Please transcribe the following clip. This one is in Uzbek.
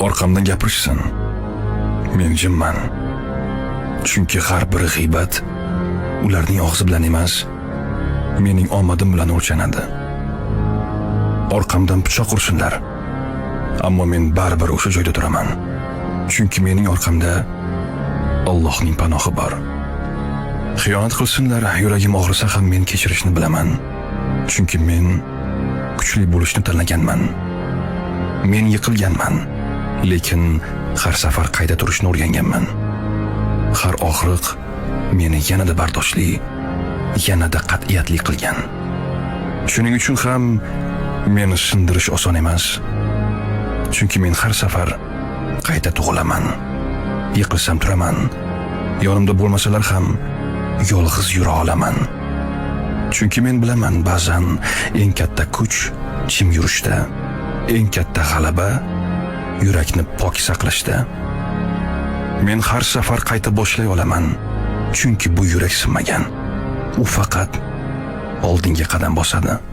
Orqamdan gapirishsin. Men jimman. Chunki har bir g'iybat ularning og'zi bilan emas, mening omadim bilan o'lchanadi. Orqamdan pichoq ursinlar. Ammo men baribir o'sha joyda turaman. Chunki mening orqamda Allohning panohi bor. Xiyonat qilsinlar, yuragim og'risa ham men kechirishni bilaman. Chunki men kuchli bo'lishni tanlaganman. Men yiqilganman, lekin har safar qayta turishni o'rganganman. Har og'riq meni yanada bardoshli, yanada qat'iyatli qilgan. Shuning uchun ham meni sindirish oson emas. Chunki men har safar qayta tug'ilaman. Yiqilsam turaman. Yonimda bo'lmasalar ham yolg'iz yura olaman. Chunki men bilaman, ba'zan eng katta kuch jim yurishda, eng katta g'alaba yurakni pok saqlashda. Men har safar qayta boshlay olaman, chunki bu yurak sinmagan. U faqat oldinga qadam bosadi.